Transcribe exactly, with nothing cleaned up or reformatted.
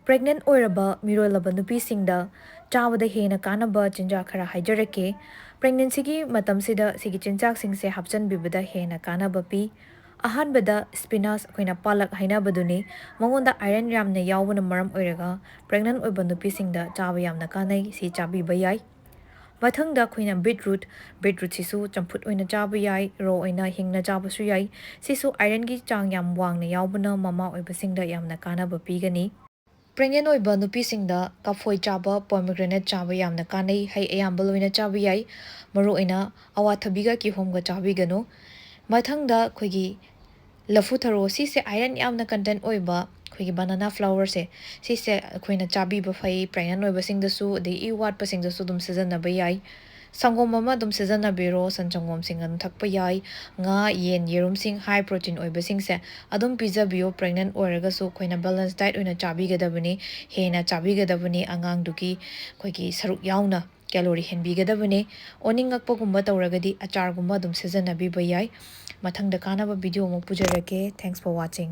Pregnant ꯑꯣꯏꯔꯕ ꯃꯤꯔꯣꯜꯂꯕ ꯅꯨꯄꯤꯁꯤꯡꯗ ꯆꯥꯕꯗ ꯍꯦꯟꯅ ꯀꯥꯟꯅꯕ ꯆꯤꯟꯖꯥꯛ ꯈꯔ ꯍꯥꯏꯖꯔꯛꯀꯦ꯫ Pregnancyꯒꯤ ꯃꯇꯝꯁꯤꯗ ꯁꯤꯒꯤ ꯆꯤꯟꯖꯥꯛꯁꯤꯡꯁꯦ ꯍꯥꯞꯆꯤꯟꯕꯤꯕꯗ ꯍꯦꯟꯅ ꯀꯥꯟꯅꯕ ꯄꯤ꯫ ꯑꯍꯥꯟꯕꯗ spinach, ꯑꯩꯈꯣꯏꯅ ꯄꯥꯂꯛ ꯍꯥꯏꯅꯕꯗꯨꯅꯤ꯫ ꯃꯉꯣꯟꯗ iron ꯌꯥꯝꯅ ꯌꯥꯎꯕꯅ ꯃꯔꯝ ꯑꯣꯏꯔꯒ pregnant ꯑꯣꯏꯕ ꯅꯨꯄꯤꯁꯤꯡꯗ ꯆꯥꯕ ꯌꯥꯝꯅ ꯀꯥꯟꯅꯩ꯫ ꯁꯤ ꯆꯥꯕꯤꯕ ꯌꯥꯏ꯫ ꯃꯊꯪꯗ ꯑꯩꯈꯣꯏꯅ beetroot, beetrootꯁꯤꯁꯨ ꯆꯝꯐꯨꯠ ꯑꯣꯏꯅ ꯆꯥꯕ ꯌꯥꯏ, raw ꯑꯣꯏꯅ ꯍꯤꯡꯅ ꯆꯥꯕꯁꯨ ꯌꯥꯏ꯫ ꯁꯤꯁꯨ ironꯒꯤ ꯆꯥꯡ ꯌꯥꯝ ꯋꯥꯡꯅ ꯌꯥꯎꯕꯅ ꯃꯃꯥ ꯑꯣꯏꯕꯁꯤꯡꯗ ꯌꯥꯝꯅ ꯀꯥꯟꯅꯕ ꯄꯤꯒꯅꯤ꯫ Pregnant ꯑꯣꯏꯕ ꯅꯨꯄꯤꯁꯤꯡꯗ ꯀꯐꯣꯏ ꯆꯥꯕ, pomegranate ꯆꯥꯕ ꯌꯥꯝꯅ ꯀꯥꯟꯅꯩ꯫ ꯍꯩ ꯑꯌꯥꯝꯕ ꯂꯣꯏꯅ ꯆꯥꯕ ꯌꯥꯏ, ꯃꯔꯨꯑꯣꯏꯅ ꯑꯋꯥꯊꯕꯤꯒ ꯀꯤꯍꯣꯝꯒ ꯆꯥꯕꯤꯒꯅꯨ꯫ ꯃꯊꯪꯗ ꯑꯩꯈꯣꯏꯒꯤ ꯂꯐꯨ ꯊꯔꯣ, ꯁꯤꯁꯦ iron ꯌꯥꯝꯅ content ꯑꯣꯏꯕ ꯑꯩꯈꯣꯏꯒꯤ banana flowerꯁꯦ, ꯁꯤꯁꯦ ꯑꯩꯈꯣꯏꯅ ꯆꯥꯕꯤꯕ ꯐꯩ꯫ Pregnant ꯑꯣꯏꯕꯁꯤꯡꯗꯁꯨ ꯑꯗꯩ ꯏ ꯋꯥꯠꯄꯁꯤꯡꯗꯁꯨ ꯑꯗꯨꯝ ꯁꯤꯖꯤꯟꯅꯕ ꯌꯥꯏ꯫ ꯁꯪꯒꯣꯝ ꯑꯃ ꯑꯗꯨꯝ ꯁꯤꯖꯤꯟꯅꯕꯤꯔꯣ, ꯁꯟ ꯁꯪꯒꯣꯝꯁꯤꯡ ꯑꯗꯨꯝ ꯊꯛꯄ ꯌꯥꯏ꯫ ꯉꯥ, ꯌꯦꯟ, ꯌꯦꯔꯨꯝꯁꯤꯡ high protein ꯑꯣꯏꯕꯁꯤꯡꯁꯦ ꯑꯗꯨꯝ ꯄꯤꯖꯕꯤꯌꯨ꯫ Pregnant ꯑꯣꯏꯔꯒꯁꯨ ꯑꯩꯈꯣꯏꯅ balance diet ꯑꯣꯏꯅ ꯆꯥꯕꯤꯒꯗꯕꯅꯤ, ꯍꯦꯟꯅ ꯆꯥꯕꯤꯒꯗꯕꯅꯤ꯫ ꯑꯉꯥꯡꯗꯨꯒꯤ ꯑꯩꯈꯣꯏꯒꯤ ꯁꯔꯨꯛ ꯌꯥꯎꯅ calorie ꯍꯦꯟꯕꯤꯒꯗꯕꯅꯤ꯫ ꯑꯣꯅꯤꯡꯉꯛꯄꯒꯨꯝꯕ ꯇꯧꯔꯒꯗꯤ ꯑꯆꯥꯔꯒꯨꯝꯕ ꯑꯗꯨꯝ ꯁꯤꯖꯤꯟꯅꯕꯤꯕ ꯌꯥꯏ꯫ ꯃꯊꯪꯗ ꯀꯥꯟꯅꯕ video ꯑꯃꯨꯛ ꯄꯨꯖꯔꯛꯀꯦ꯫ Thanks for watching꯫